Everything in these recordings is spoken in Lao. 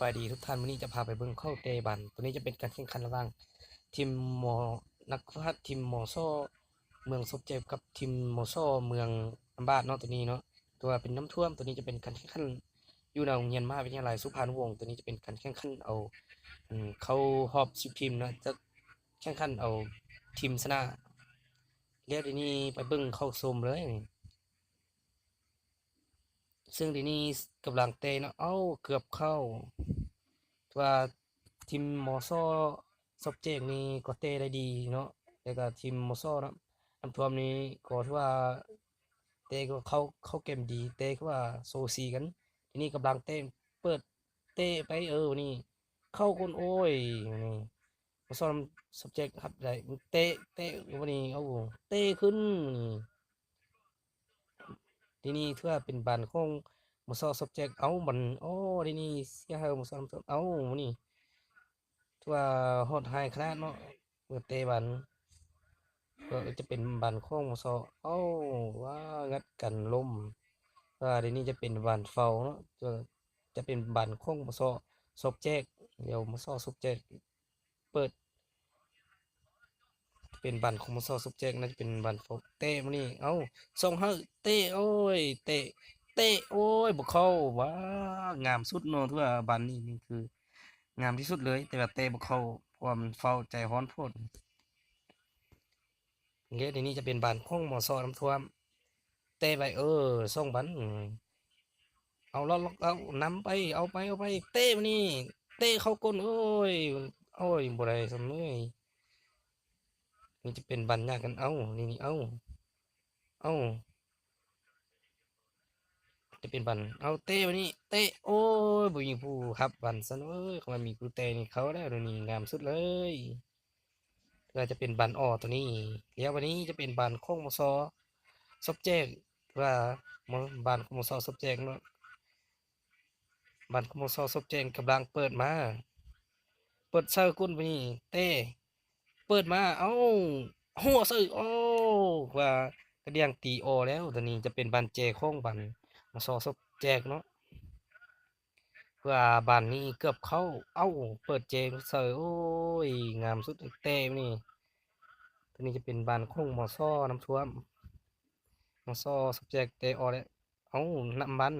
ບາຍດີທຸກທ່ານ, ມື້ນີ້ຈະພາໄປເບິ່ງເຂົ້າເຕະບານ. ໂຕນີ້ຈະເປັນການແຂ່ງຂັນລະຫວ່າງທີມ ມ ນັກຝຶກຫັດທີມ ມສ ເມືອງສົບແຈກ ກັບທີມ ມສ ເມືອງນ້ຳບາດເນາະ. ໂຕນີ້ເນາະ ຕົວເປັນນ້ຳຖ້ວມ. ໂຕນີ້ຈະເປັນການແຂ່ງຂັນຢູ່ໃນໂຮງຮຽນມະຫາວິທະຍາໄລສຸພານຸວົງ. ໂຕນີ້ຈະເປັນການແຂ່ງຂັນເອົາ ອືມ ເຂົ້າຮອບສິບທີມເນາະ, ຈະແຂ່ງຂັນເອົາທີມຊະນະ. ແລ້ວດຽວນີ້ໄປເບິ່ງເຂົ້າຊົມເລີຍ. ເຊິ່ງດຽວນີ້ກຳລັງເຕະເນາະ, ເອົ້າ ເກືອບເຂົ້າ. ຖືວ່າທີມ ມສ ສົບແຈກນີ້ກໍເຕະໄດ້ດີເນາະ, ແລ້ວກໍທີມ ມສ ເນາະ ນ້ຳຖ້ວມນີ້ກໍຖືວ່າເຕະກໍເຂົ້າ ເຂົ້າເກມດີ, ເຕະຄືວ່າສູສີກັນ. ທີນີ້ກຳລັງເຕະ ເປີດເຕະໄປ ເອີ ນີ້ເຂົ້າກົ້ນ ໂອ້ຍ ນີ້ ມສ ສົບແຈກຮັບໄດ້ ເຕະ ເຕະ ນີ້ ເອົ້າ ເຕະຂຶ້ນ ນີ້ ທີນີ້ຖືວ່າເປັນບານຂອງ ມສ ສົບແຈກ. ເອົ້າ ບານ ໂອ້ ທີນີ້ເສຍໃຫ້ ມສ ເອົ້າ ນີ້ ຖືວ່າໂຫດຮ້າຍຂະໜາດເນາະ, ເມື່ອເຕະບານ ກໍຈະເປັນບານຂອງ ມສ ເອົ້າ ວ່າ ງັດກັນລົ້ມ. ວ່າທີນີ້ຈະເປັນບານເຝົ້າເນາະ, ຈະ ຈະເປັນບານຂອງ ມສ ສົບແຈກ. ດຽວ ມສ ສົບແຈກ ເປີດ ເປັນບານຂອງ ມສ ສົບແຈກ ໜ້າຈະເປັນບານຟອກແຕະມື້ນີ້. ເອົ້າ ສົ່ງໃຫ້ເຕະ ໂອ້ຍ ເຕະ ເຕະ ໂອ້ຍ ບໍ່ເຂົ້າ. ວ້າ ງາມສຸດເນາະ, ຖືວ່າບານນີ້ນີ້ຄືງາມທີ່ສຸດເລີຍ, ແຕ່ວ່າເຕະບໍ່ເຂົ້າ ເພາະວ່າມັນເຝົ້າໃຈຮ້ອນໂພດ. ເດ ດຽວນີ້ຈະເປັນບານຂອງ ມສ ນ້ຳຖ້ວມ. ເຕະໄປ ເອີ ສອງບານ ເອົາ ລັອກ ລັອກ ເອົາ ນຳໄປ ເອົາໄປ ເອົາໄປ ເຕະມານີ້ ເຕະເຂົ້າກົ້ນ ໂອ້ຍ ໂອ້ຍ ບໍ່ໄດ້ຊ້ຳເລີຍ. ນີ້ຈະເປັນບານຍາກກັນ ເອົາ ນີ້ ນີ້ ເອົາ ເອົາ ຈະເປັນບານ ເອົາ ເຕະມານີ້ ເຕະ ໂອ້ຍ ບໍ່ມີຜູ້ຮັບບານຊັ້ນເວີຍ. ຄັນວ່າມີຜູ້ເຕະນີ້ເຂົ້າແລ້ວ ດຽວນີ້ງາມສຸດເລີຍ. ເພື່ອຈະເປັນບານອໍໂຕນີ້ ແລ້ວບາດນີ້ຈະເປັນບານຂອງ ມສ ສົບແຈກ ວ່າ ມ ບານຂອງ ມສ ສົບແຈກເນາະ. ບານຂອງ ມສ ສົບແຈກກຳລັງເປີດມາ ເປີດໃສ່ກົ້ນບາດນີ້ ເຕະ ເປີດມາ ເອົ້າ ຫົວໃສ່ ໂອ້ ວ່າກະດຽງຕີອໍແລ້ວ. ໂຕນີ້ຈະເປັນບານແຈຂອງບານ ມສ ສົບແຈກເນາະ. ເພື່ອບານນີ້ເກືອບເຂົ້າ ເອົ້າ ເປີດເຈງໃສ່ ໂອ້ຍ ງາມສຸດ ແຕະນີ້. ໂຕນີ້ຈະເປັນບານຂອງ ມສ ນ້ຳຖ້ວມ ມສ ສົບແຈກ ເຕະອໍແລ້ວ ເອົ້າ ນຳບານ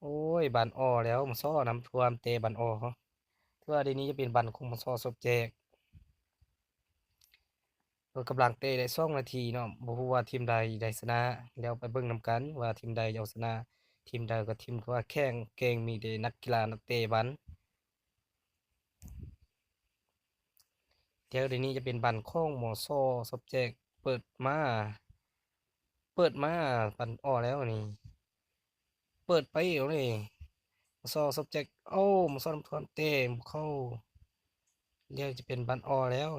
ໂອ້ຍ ບານອໍແລ້ວ ມສ ນ້ຳຖ້ວມ ເຕະບານອໍ. ເທື່ອດຽວນີ້ຈະເປັນບານຂອງ ມສ ສົບແຈກ. ເພິ່ນກຳລັງເຕະໄດ້ສອງນາທີເນາະ, ບໍ່ຮູ້ວ່າທີມໃດໄດ້ຊະນະ, ແລ້ວໄປເບິ່ງນຳກັນວ່າທີມໃດເອົາຊະນະ. ທີມໃດກໍທີມທີ່ວ່າແຂງເກັ່ງ, ມີແຕ່ນັກກິລານັກເຕະບານ. ແລ້ວດຽວນີ້ຈະເປັນບານຂອງ ມສ ສົບແຈກ ເປີດມາ, ເປີດມາ ບານອໍແລ້ວນີ້. ເປີດໄປເອົາເລີຍ ມສ ສົບແຈກ ເອົ້າ ມສ ນ້ຳຖ້ວມ ເຕະບໍ່ເຂົ້າ. ດຽວຈະເປັນບານອໍແລ້ວ,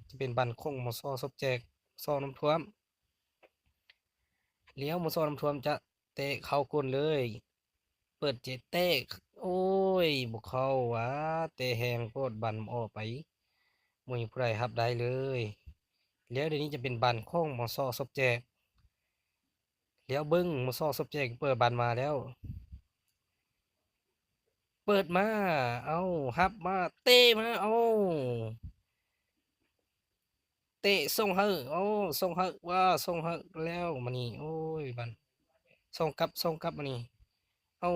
ຈະເປັນບານຂອງ ມສ ສົບແຈກ ມສ ນ້ຳຖ້ວມ. ແລ້ວ ມສ ນ້ຳຖ້ວມ ຈະເຕະເຂົ້າກົ້ນເລີຍ, ເປີດເຈ ເຕະ ໂອ້ຍ ບໍ່ເຂົ້າຫວາ, ເຕະແຮງໂພດ ບານອໍໄປ, ບໍ່ມີຜູ້ໃດຮັບໄດ້ເລີຍ. ແລ້ວດຽວນີ້ຈະເປັນບານຂອງ ມສ ສົບແຈກ. ແລ້ວເບິ່ງ ມສ ສົບແຈກ ເປີດບານມາແລ້ວ, ເປີດມາ ເອົ້າ ຮັບມາ ເຕະມາ ເອົ້າ ເຕະສົ່ງໃຫ້ ເອົ້າ ສົ່ງໃຫ້ ວ່າ ສົ່ງໃຫ້ແລ້ວ ມານີ້ ໂອ້ຍ ບານ ສົ່ງກັບ ສົ່ງກັບ ມານີ້ ເອົ້າ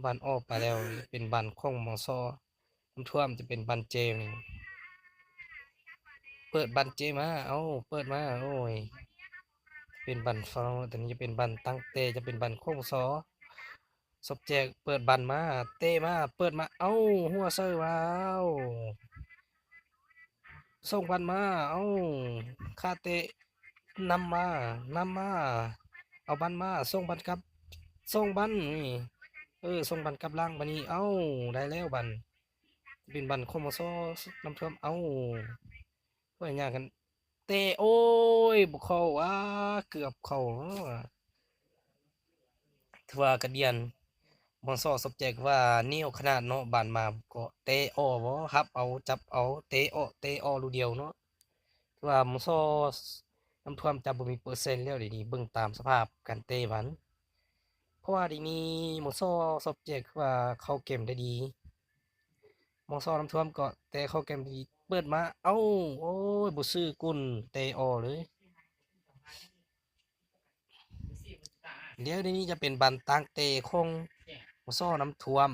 ບານອໍໄປແລ້ວ. ເປັນບານຂອງ ມສ ນ້ຳຖ້ວມ ຈະເປັນບານເຈນີ້. ເປີດບານເຈມາ ເອົ້າ ເປີດມາ ໂອ້ຍ ເປັນບານຟາວ. ຕອນນີ້ຈະເປັນບານຕັ້ງເຕະ, ຈະເປັນບານຂອງ ມສ ສົບແຈກ. ເປີດບານມາ ເຕະມາ ເປີດມາ ເອົ້າ ຫົວໃສ່ ວ້າວ ສົ່ງບານມາ ເອົ້າ ຄາເຕະ ນຳມາ ນຳມາ ເອົາບານມາ ສົ່ງບານກັບ ສົ່ງບານນີ້ ເອີ ສົ່ງບານກັບຫຼັງບາດນີ້ ເອົ້າ ໄດ້ແລ້ວບານ ເປັນບານຂອງ ມສ ນ້ຳຖ້ວມ ເອົ້າ ວ່າຫຍັງກັນ ເຕະ ໂອ້ຍ ບໍ່ເຂົ້າ ອ້າ ເກືອບເຂົ້າ. ຖືວ່າກະດຽນ ມສ ສົບແຈກ ວ່າໜຽວຂະໜາດເນາະ, ບານມາກໍເຕະ ອໍ ບໍ່ ຮັບເອົາ ຈັບເອົາ ເຕະ ອໍ ເຕະ ອໍ ລູດຽວເນາະ. ຖືວ່າ ມສ ນ້ຳຖ້ວມ ຈະບໍ່ມີເປີເຊັນແລ້ວ ດຽວນີ້ເບິ່ງຕາມສະພາບການເຕະບານ. ເພາະວ່າດຽວນີ້ມໍຊໍຊອບແຈກຄືວ່າເຂົ້າເກມໄດ້ດີ. ມໍຊໍນ້ຳຖ້ວມກໍແຕ່ເຂົ້າເກມໄດ້ດີ ເປີດມາ ເອົ້າ ໂອ້ຍ ບໍ່ຊື່ກຸນ ເຕະອອກເລີຍ. ດຽວນີ້ຈະເປັນບານຕັ້ງເຕະຂອງມໍຊໍນ້ຳຖ້ວມ.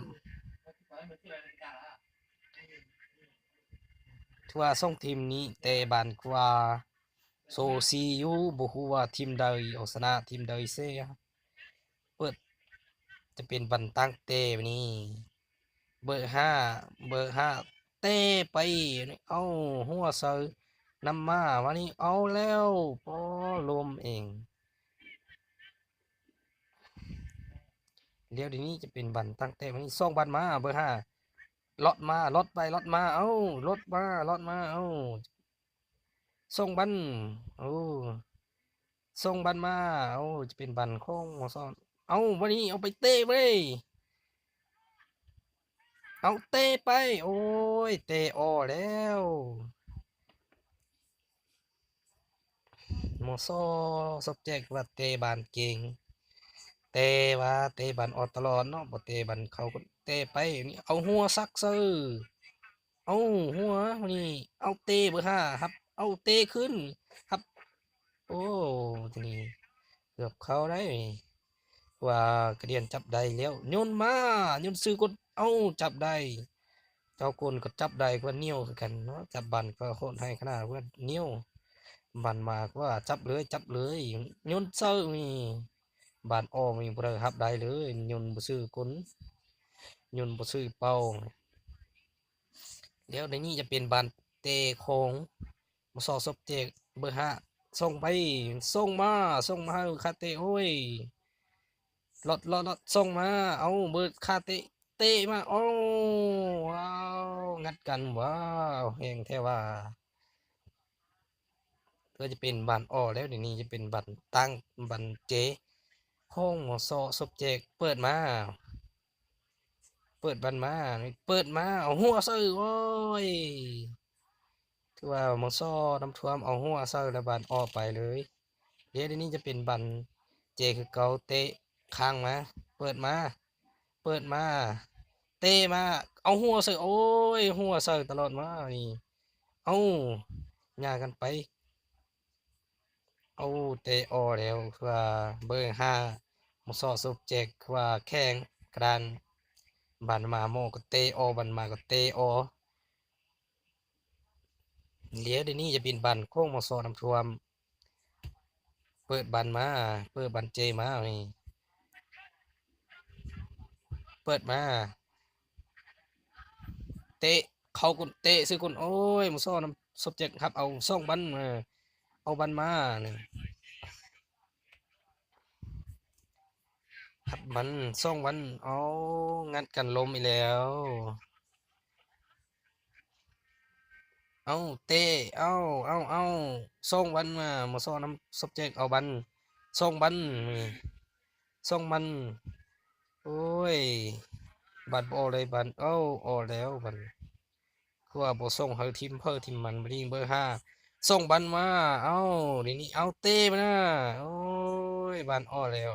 ຖືວ່າສອງທີມນີ້ເຕະບານກວ່າ ສູສີຢູ່ ບໍ່ຮູ້ວ່າທີມໃດເອົາຊະນະທີມໃດເສຍ. ເປີດ ຈະເປັນບານຕັ້ງເຕະນີ້ ເບີຫ້າ ເບີຫ້າ ເຕະໄປ ເອົ້າ ຫົວໃສ່ນຳມາ ມານີ້ ເອົາແລ້ວ ປໍ ລົ້ມເອງ. ແລ້ວດຽວນີ້ຈະເປັນບານຕັ້ງເຕະ ມານີ້ ສົ່ງບານມາ ເບີຫ້າ ລັອດມາ ລັອດໄປ ລັອດມາ ເອົ້າ ລັອດມາ ລັອດມາ ເອົ້າ ສົ່ງບານ ໂອ້ ສົ່ງບານມາ ໂອ້ ຈະເປັນບານຂອງມໍຊໍ ເອົ້າ ບາດນີ້ເອົາໄປເຕະເວີຍ ເອົາເຕະໄປ ໂອ້ຍ ເຕະອອກແລ້ວ. ມໍຊໍຊອບແຈກວ່າເຕະບານເກັ່ງ ແຕ່ວ່າເຕະບານອອກຕະຫຼອດເນາະ ບໍ່ເຕະບານເຂົ້າ ເຕະໄປນີ້ ເອົາຫົວສັກໃສ່ ເອົາຫົວນີ້ ເອົາເຕະເບີຫ້າ ຮັບ ເອົາເຕະຂຶ້ນ ຮັບ ໂອ້ ທີນີ້ເກືອບເຂົ້າໄດ໋ ວ່າກະດຽນຈັບໄດ້ແລ້ວ ໂຍນມາ ໂຍນຊື່ກົນ ເອົ້າ ຈັບໄດ້ ເຈົ້າກົນກໍຈັບໄດ້ ກວ່າໜຽວຄືກັນເນາະ ຈັບບານກໍໂຫດຮ້າຍຂະໜາດ ກວ່າໜຽວ ບານມາກວ່າຈັບເລີຍ ຈັບເລີຍ ໂຍນເສີນີ້ ບານອອກນີ້ບໍ່ໄດ້ຮັບໄດ້ເລີຍ ໂຍນບໍ່ຊື່ກົນ ໂຍນບໍ່ຊື່ເປົ້າ. ແລ້ວໃນນີ້ຈະເປັນບານເຕະຂອງ ມໍຊໍຊອບແຈກ ເບີຫ້າ ສົ່ງໄປ ສົ່ງມາ ສົ່ງມາໃຫ້ຂ້າເຕະ ໂອ້ຍ ລັອດ ລັອດ ລັອດ ສົ່ງມາ ເອົາ ເບີ ຂ້າເຕະ ເຕະມາ ໂອ້ ວ້າວ ງັດກັນ ວ້າວ ແຮງແທ້ວ່າ. ກໍຈະເປັນບານອອກແລ້ວ ດຽວນີ້ຈະເປັນບານຕັ້ງ ບານເຈ ຂອງມໍຊໍຊອບແຈກ ເປີດມາ ເປີດບານມາ ເປີດມາ ເອົາຫົວໃສ່ ໂອ້ຍ ຖືວ່າມໍຊໍນ້ຳຖ້ວມເອົາຫົວໃສ່ ແລ້ວບານອອກໄປເລີຍ. ເດ ດຽວນີ້ຈະເປັນບານເຈຄືເກົ່າ ເຕະຄ້າງມາ ເປີດມາ ເປີດມາ ເຕະມາ ເອົາຫົວໃສ່ ໂອ້ຍ ຫົວໃສ່ຕະຫຼອດມານີ້ ເອົາ ຫຍ້າກັນໄປ ເອົາ ເຕະອອກແລ້ວ ຄືວ່າເບີຫ້າ ມໍຊໍຊອບແຈກ ຄືວ່າແຂງກະດານ ບານມາໝໍກໍເຕະອອກ ບານມາກໍເຕະອອກ. ເດ ດຽວນີ້ຈະເປັນບານຂອງມໍຊໍນ້ຳຖ້ວມ ເປີດບານມາ ເປີດບານເຈມານີ້ ເປີດມາ ເຕະເຂົ້າກົນ ເຕະໃສ່ກົນ ໂອ້ຍ ມໍຊໍນ້ຳ ຊອບແຈກ ຮັບເອົາ ສົ່ງບານມາ ເອົາບານມານີ້ ຮັບບານ ສົ່ງບານ ເອົາ ງັດກັນລົ້ມອີກແລ້ວ. ເອົາ ເຕະ ເອົາ ເອົາ ເອົາ ສົ່ງບານມາ ມໍຊໍນ້ຳ ຊອບແຈກ ເອົາບານ ສົ່ງບານ ນີ້ ສົ່ງບານ ໂອ້ຍ ບານບໍ່ອອກເລີຍ ບານ ເອົ້າ ອອກແລ້ວ ບານ ຄືວ່າບໍ່ສົ່ງໃຫ້ທີມໃຜທີມມັນ ບາດນີ້ເບີຫ້າ ສົ່ງບານມາ ເອົ້າ ດຽວນີ້ ເອົາ ເຕະມາ ໂອ້ຍ ບານອອກແລ້ວ.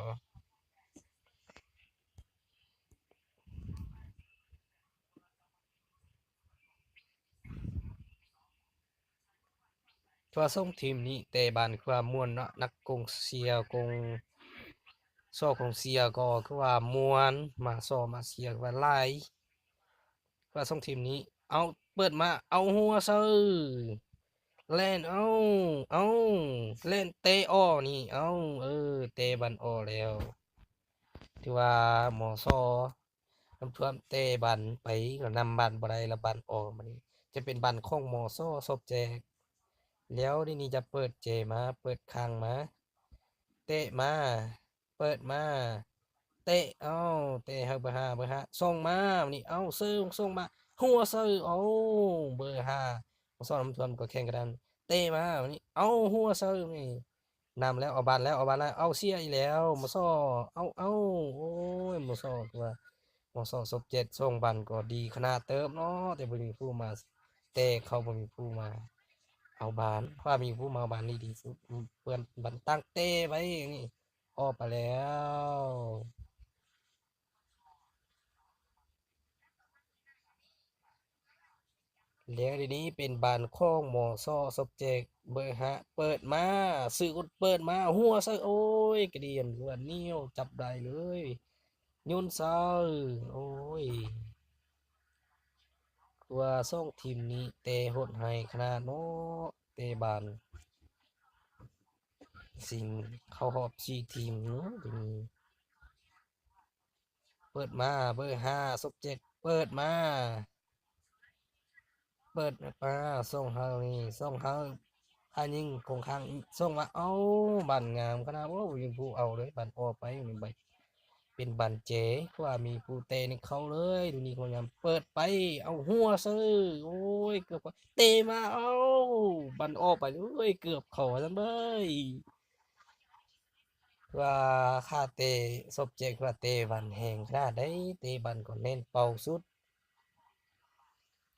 ຖືວ່າສອງທີມນີ້ເຕະບານຄືວ່າມ່ວນເນາະ ນັກກົງເຊຍ ກົງຊອກອງເຊຍກໍຄືວ່າມ່ວນ ມາຊອກມາເຊຍຄືວ່າຫຼາຍ ຄືວ່າສອງທີມນີ້ ເອົາ ເປີດມາ ເອົາຫົວໃສ່ ແລ່ນ ເອົາ ເອົາ ແລ່ນເຕະອອກນີ້ ເອົາ ເອີ ເຕະບານອອກແລ້ວ ຖືວ່າມໍຊໍ ນ້ຳຖ້ວມເຕະບານໄປ ກໍນຳບານບໍ່ໄດ້ ລະບານອອກ ບາດນີ້ຈະເປັນບານຂອງມໍຊໍຊອບແຈກ ແລ້ວດຽວນີ້ຈະເປີດເຈມາ ເປີດຂ້າງມາ ເຕະມາ ເປີດມາ ເຕະ ເອົ້າ ເຕະໃຫ້ເບີຫ້າ ເບີຫ້າ ສົ່ງມາ ບາດນີ້ ເອົ້າ ເສີງ ສົ່ງມາ ຫົວໃສ່ ເອົ້າ ເບີຫ້າ ມາຊອກນ້ຳຖ້ວມກໍແຂ່ງກັນ ເຕະມາ ບາດນີ້ ເອົ້າ ຫົວໃສ່ ບາດນີ້ ນຳແລ້ວ ເອົາບານແລ້ວ ເອົາບານແລ້ວ ເອົາ ເສຍອີກແລ້ວ ມໍຊໍ ເອົ້າ ເອົ້າ ໂອ້ຍ ມໍຊໍ ຄືວ່າ ມໍຊໍ ຊອບແຈກ ສົ່ງບານກໍດີຂະໜາດເຕີບເນາະ ແຕ່ບໍ່ມີຜູ້ມາ ແຕ່ເຂົາບໍ່ມີຜູ້ມາເອົາບານ ຖ້າມີຜູ້ມາເອົາບານນີ້ດີສຸດ ເປື້ອນບານຕັ້ງເຕະໄວ້ນີ້ ອອກໄປແລ້ວ. ແລ້ວດຽວນີ້ເປັນບານຂອງ ມສ ສົມແຈກ ເບີຫ້າ ເປີດມາ ຊື່ກຸນເປີດມາ ຫົວໃສ່ ໂອ້ຍ ກະດຽນ ຫຼືວ່າໜຽວ ຈັບໄດ້ເລີຍ ໂຍນໃສ່ ໂອ້ຍ ຄືວ່າສອງທີມນີ້ເຕະໂຫດຮ້າຍຂະໜາດເນາະ ເຕະບານ ຊິງເຂົ້າຮອບສີ່ທີມເນາະ ດຽວນີ້. ເປີດມາ ເບີຫ້າ ສົມແຈກ ເປີດມາ ເປີດມາ ສົ່ງໃຫ້ນີ້ ສົ່ງໃຫ້ ພາຍິງຄົງຂ້າງ ສົ່ງມາ ເອົ້າ ບານງາມຂະໜາດ ໂອ້ ຍິງຜູ້ເອົາເລີຍ ບານອອກໄປ ເປັນບານເຈ ຄືວ່າມີຜູ້ເຕະນີ້ເຂົ້າເລີຍ ດຽວນີ້ຄົງງາມ ເປີດໄປ ເອົາ ຫົວໃສ່ ໂອ້ຍ ເກືອບ ເຕະມາ ເອົ້າ ບານອອກໄປເລີຍ ເກືອບເຂົ້າຊັ້ນເວີຍ. ວ່າຂ້າເຕະສົມແຈກ ວ່າເຕະບານແຮງຂະໜາດໃດ ເຕະບານກໍແໜ້ນເປົ້າສຸດ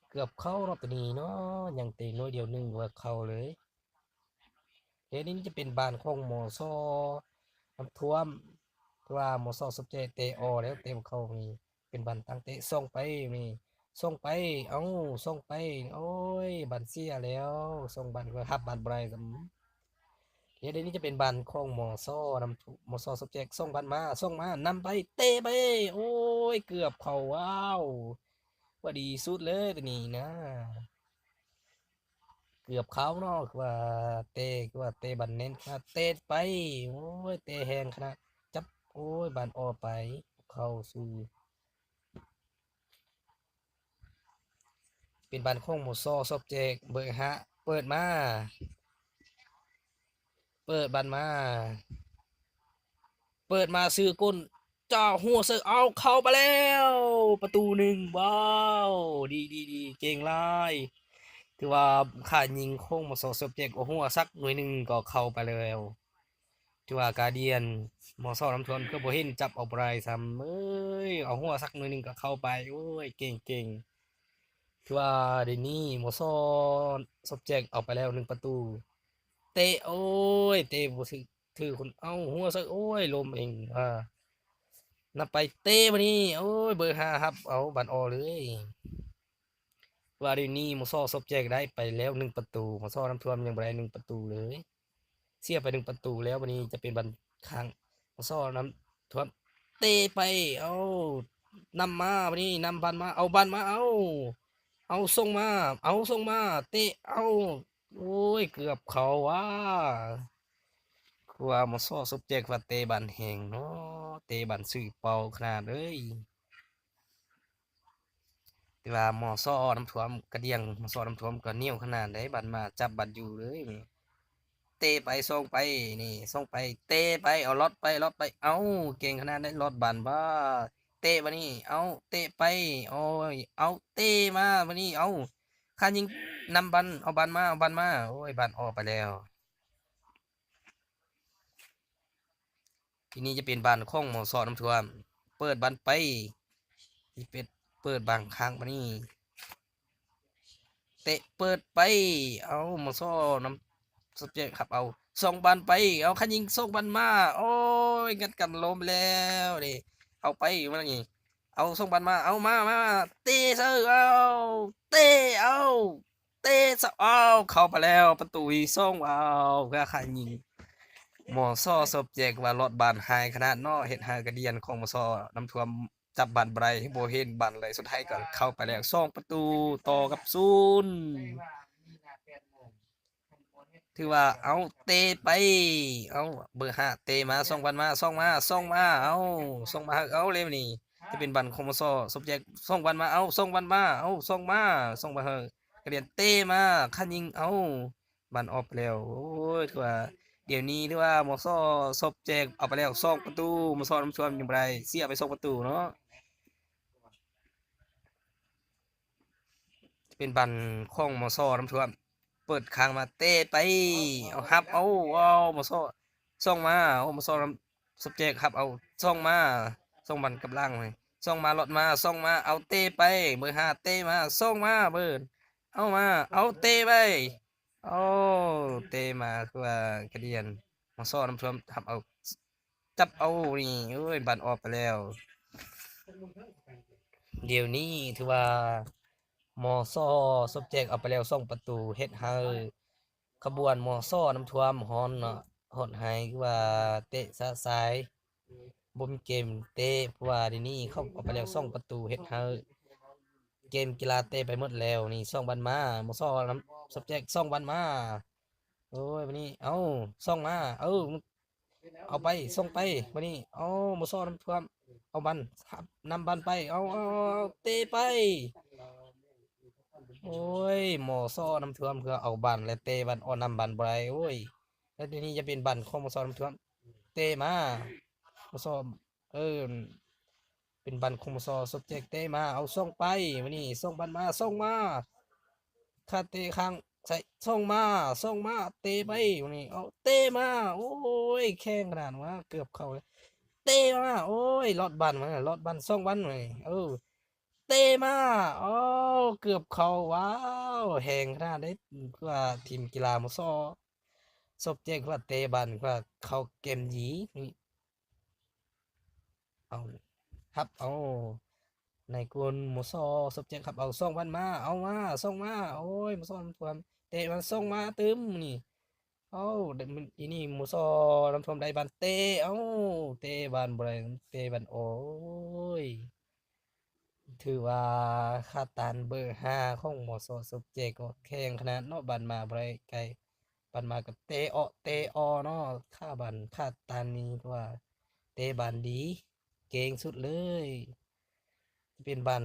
ເກືອບເຂົ້າເນາະ ໂຕນີ້ເນາະ ຍັງເຕະໜ້ອຍດຽວໜຶ່ງວ່າເຂົ້າເລີຍ. ແລ້ວນີ້ຈະເປັນບານຂອງ ມສ ນ້ຳຖ້ວມ ຄືວ່າ ມສ ສົມແຈກ ເຕະອອກແລ້ວ ເຕະບໍ່ເຂົ້ານີ້ ເປັນບານຕັ້ງເຕະ ສົ່ງໄປນີ້ ສົ່ງໄປ ເອົ້າ ສົ່ງໄປ ໂອ້ຍ ບານເສຍແລ້ວ ສົ່ງບານ ຮັບບານບໍ່ໄດ້ຊ້ຳ. ເຮັດໃຫ້ນີ້ຈະເປັນບານຂອງ ມສ ນຳ ມສ ສົມແຈກ ສົ່ງບານມາ ສົ່ງມາ ນຳໄປ ເຕະໄປ ໂອ້ຍ ເກືອບເຂົ້າ ວ້າວ ພໍດີສຸດເລີຍໂຕນີ້ນະ ເກືອບເຂົ້າເນາະ ຄືວ່າເຕະ ຄືວ່າເຕະບານແໜ້ນຂະໜາດ ເຕະໄປ ໂອ້ຍ ເຕະແຮງຂະໜາດ ຈັບ ໂອ້ຍ ບານອອກໄປ ເຂົ້າສູ່ ເປັນບານຂອງ ມສ ສົມແຈກ ເບີຫ້າ ເປີດມາ ເປີດບານມາ ເປີດມາ ຊື່ກົ້ນ ເຈາະຫົວໃສ່ ເອົາ ເຂົ້າໄປແລ້ວ ປະຕູໜຶ່ງ ວ້າວ ດີ ດີ ດີ ເກັ່ງຫຼາຍ ຖືວ່າຂ້າຍິງຂອງ ມສ ສົມແຈກ ເອົາຫົວສັກໜ່ວຍໜຶ່ງກໍເຂົ້າໄປແລ້ວ. ຖືວ່າກາດຽນ ມສ ນ້ຳຖ້ວມ ຄືບໍ່ເຫັນ ຈັບເອົາບໍ່ໄດ້ຊ້ຳ ເອີຍ ເອົາຫົວສັກໜ່ວຍໜຶ່ງກໍເຂົ້າໄປ ໂອ້ຍ ເກັ່ງໆ. ຖືວ່າດຽວນີ້ ມສ ສົມແຈກ ເອົາໄປແລ້ວໜຶ່ງປະຕູ ເຕະ ໂອ້ຍ ເຕະບໍ່ຖືກ ຖືຄົນ ເອົາ ຫົວໃສ່ ໂອ້ຍ ລົ້ມເອງ ອ່າ ນຳໄປ ເຕະບາດນີ້ ໂອ້ຍ ເບີຫ້າ ຮັບເອົາ ບານອອກເລີຍ. ວ່າດຽວນີ້ ມສ ສົມແຈກ ໄດ້ໄປແລ້ວໜຶ່ງປະຕູ ມສ ນ້ຳຖ້ວມ ຍັງບໍ່ໄດ້ໜຶ່ງປະຕູເລີຍ ເສຍໄປໜຶ່ງປະຕູແລ້ວ ບາດນີ້ຈະເປັນບານຂ້າງ ມສ ນ້ຳຖ້ວມ ເຕະໄປ ເອົາ ນຳມາ ບາດນີ້ນຳບານມາ ເອົາບານມາ ເອົາ ເອົາ ສົ່ງມາ ເອົາ ສົ່ງມາ ເຕະ ເອົາ ໂອ້ຍ ເກືອບເຂົ້າ ວ້າ ຄືວ່າ ມສ ສົມແຈກ ວ່າເຕະບານແຮງເນາະ ເຕະບານຊື່ເປົ້າຂະໜາດເອີຍ. ແຕ່ວ່າ ມສ ນ້ຳຖ້ວມ ກະດຽງ ມສ ນ້ຳຖ້ວມ ກໍໜຽວຂະໜາດໃດ ບານມາ ຈັບບານຢູ່ເລີຍ ເຕະໄປ ສົ່ງໄປ ນີ້ ສົ່ງໄປ ເຕະໄປ ເອົາ ລອດໄປ ລອດໄປ ເອົາ ເກັ່ງຂະໜາດໃດ ລອດບານ ວ້າ ເຕະບາດນີ້ ເອົາ ເຕະໄປ ໂອ້ຍ ເອົາ ເຕະມາ ບາດນີ້ ເອົາ ຂ້າຍິງນຳບານ ເອົາບານມາ ເອົາບານມາ ໂອ້ຍ ບານອອກໄປແລ້ວ. ທີນີ້ຈະເປັນບານຂອງ ມສ ນ້ຳຖ້ວມ ເປີດບານໄປ ເປີດ ເປີດບາງຄັ້ງບາດນີ້ ເຕະເປີດໄປ ເອົາ ມສ ນ້ຳ ສົມແຈກ ຮັບເອົາ ສົ່ງບານໄປ ເອົາ ຂ້າຍິງ ສົ່ງບານມາ ໂອ້ຍ ງັດກັນ ລົ້ມແລ້ວເດ້ ເອົາໄປ ມານີ້ ເອົາ ສົ່ງບານມາ ເອົາ ມາ ມາ ເຕະໃສ່ ເອົາ ເຕະ ເອົາ ເຕະສະ ອ້າວ ເຂົ້າໄປແລ້ວ ປະຕູທີສອງ ວ້າວ ຄືຂ້າຍິງ ມສ ສົມແຈກ ວ່າລອດບານຮ້າຍຂະໜາດເນາະ ເຮັດໃຫ້ກະດຽນຂອງ ມສ ນ້ຳຖ້ວມ ຈັບບານບໍ່ໄດ້ ບໍ່ເຫັນບານເລີຍ ສຸດທ້າຍກໍເຂົ້າໄປແລ້ວ ສອງປະຕູຕໍ່ກັບສູນ ຖືວ່າ ເອົາ ເຕະໄປ ເອົາ ເບີຫ້າ ເຕະມາ ສົ່ງບານມາ ສົ່ງມາ ສົ່ງມາ ເອົາ ສົ່ງມາ ເອົາ ເລີຍນີ້ ຈະເປັນບານຂອງ ມສ ສົມແຈກ ສົ່ງບານມາ ເອົາ ສົ່ງບານມາ ເອົາ ສົ່ງມາ ສົ່ງມາໃຫ້ກະດຽນ ເຕະມາ ຄັນຍິງ ເອົາ ບານອອກໄປແລ້ວ ໂອ້ຍ ຖືວ່າ ດຽວນີ້ຖືວ່າ ມສ ສົມແຈກ ເອົາໄປແລ້ວສອງປະຕູ ມສ ນ້ຳຖ້ວມ ຍັງບໍ່ໄດ້ ເສຍໄປສອງປະຕູເນາະ. ເປັນບານຂອງ ມສ ນ້ຳຖ້ວມ ເປີດຂ້າງມາ ເຕະໄປ ເອົາ ຮັບເອົາ ເອົາ ມສ ສົ່ງມາ ເອົາ ມສ ນ້ຳ ສົມແຈກ ຮັບເອົາ ສົ່ງມາ ສົ່ງບານກັບຫຼັງ ສົ່ງມາ ລອດມາ ສົ່ງມາ ເອົາ ເຕະໄປ ເບີຫ້າ ເຕະມາ ສົ່ງມາ ເບີ ເອົາມາ ເອົາ ເຕະໄປ ເອົາ ເຕະມາ ຄືວ່າກະດຽນ ມສ ນ້ຳຖ້ວມ ຮັບເອົາ ຈັບເອົານີ້ ໂອ້ຍ ບານອອກໄປແລ້ວ ດຽວນີ້ຖືວ່າ ມສ ສົມແຈກເອົາໄປແລ້ວສອງປະຕູ ເຮັດໃຫ້ຂະບວນ ມສ ນ້ຳຖ້ວມຮ້ອນເນາະ ຮ້ອນໄຫ້ ຄືວ່າເຕະສະສາຍ ບໍ່ມີເກມເຕະ ເພາະວ່າດຽວນີ້ເຂົາເອົາໄປແລ້ວສອງປະຕູ ເຮັດໃຫ້ເກມກິລາເຕະໄປໝົດແລ້ວ. ນີ້ ສອງບານມາ ມສ ນ້ຳ ສົມແຈກ ສອງບານມາ. ໂອ້ຍ ບາດນີ້ ເອົ້າ ສ່ອງມາ ເອົ້າ ເອົາໄປ ສົ່ງໄປ ບາດນີ້ ເອົາ ມສ ນ້ຳຖ້ວມ ເອົາບານ ນຳບານໄປ ເອົາ ເອົາ ເອົາ ເຕະໄປ. ໂອ້ຍ ມສ ນ້ຳຖ້ວມ ເພື່ອເອົາບານ ແລະ ເຕະບານ ອອກນຳບານບໍ່ໄດ້. ໂອ້ຍ ແລະ ດຽວນີ້ຈະເປັນບານຂອງ ມສ ນ້ຳຖ້ວມ ເຕະມາ ມສ ເອີ ເປັນບານຂອງ ມສ ສົມແຈກ ເຕະມາ ເອົາ ສົ່ງໄປ ບາດນີ້ ສົ່ງບານມາ ສົ່ງມາ ຄາເຕະຄ້າງໃສ່ ສົ່ງມາ ສົ່ງມາ ເຕະໄປ ບາດນີ້ ເອົາ ເຕະມາ ໂອ້ຍ ແຂງຂະໜາດວ່າ ເກືອບເຂົ້າ ເຕະມາ ໂອ້ຍ ລອດບານມາ ລອດບານ ສົ່ງບານ ບາດນີ້ ເອີ ເຕະມາ ໂອ້ ເກືອບເຂົ້າ ວ້າວ ແຮງຂະໜາດເດ້ ຄືວ່າທີມກິລາ ມສ ສົມແຈກ ຄືວ່າເຕະບານ ຄືວ່າເຂົ້າເກມດີ. ເອົາ ຮັບເອົາ ນາຍກຸນ ມສ ສົມແຈກ ຮັບເອົາ ສົ່ງບານມາ ເອົາມາ ສົ່ງມາ ໂອ້ຍ ມສ ນ້ຳຖ້ວມ ເຕະມາ ສົ່ງມາຕື່ມ ນີ້ ເອົາ ດ- ອີນີ້ ມສ ນ້ຳຖ້ວມ ໄດ້ບານ ເຕະ ເອົາ ເຕະບານບໍ່ໄດ້ ເຕະບານ ໂອ້ຍ ຖືວ່າຂາດຕານເບີຫ້າຂອງ ມສ ສົມແຈກ ກໍແຂງຂະໜາດເນາະ ບານມາບໍ່ໄດ້ໄກ ບານມາກໍເຕະເອາະເຕະອໍເນາະ ຂາບານຂາດຕານນີ້ ເພາະວ່າເຕະບານດີ ເກັ່ງສຸດເລີຍ ເປັນບານ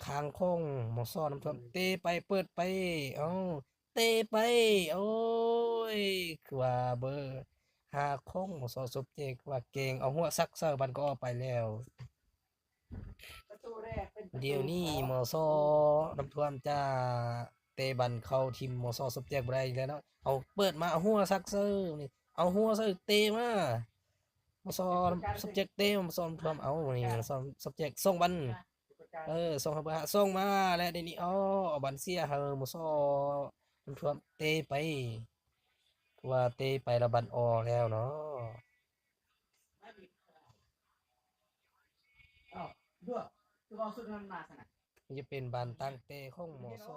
ຂ້າງຂອງ ມສ ນ້ຳຖ້ວມ ເຕະໄປ ເປີດໄປ ເອົາ ເຕະໄປ ໂອ້ຍ ຄືວ່າເບີຫ້າຂອງ ມສ ສົມແຈກ ຄືວ່າເກັ່ງ ເອົາຫົວສັກໃສ່ ບານກໍອອກໄປແລ້ວ. ດຽວນີ້ ມສ ນ້ຳຖ້ວມຈະເຕະບານເຂົ້າທີມ ມສ ສົມແຈກ ບໍ່ໄດ້ອີກແລ້ວເນາະ ເອົາ ເປີດມາ ເອົາຫົວສັກໃສ່ ນີ້ ເອົາຫົວໃສ່ ເຕະມາ ມສ ສົມແຈກ ເຕະ ມສ ນ້ຳຖ້ວມ ເອົາ ນີ້ ມສ ສົມແຈກ ສົ່ງບານ ເອີ ສົ່ງໃຫ້ເບີຫ້າ ສົ່ງມາ ແລະ ດຽວນີ້ ເອົາ ເອົາບານເສຍໃຫ້ ມສ ນ້ຳຖ້ວມ ເຕະໄປ ຄືວ່າເຕະໄປແລ້ວບານອອກແລ້ວເນາະ ນີ້ຈະເປັນບານຕັ້ງເຕະຂອງ ມສ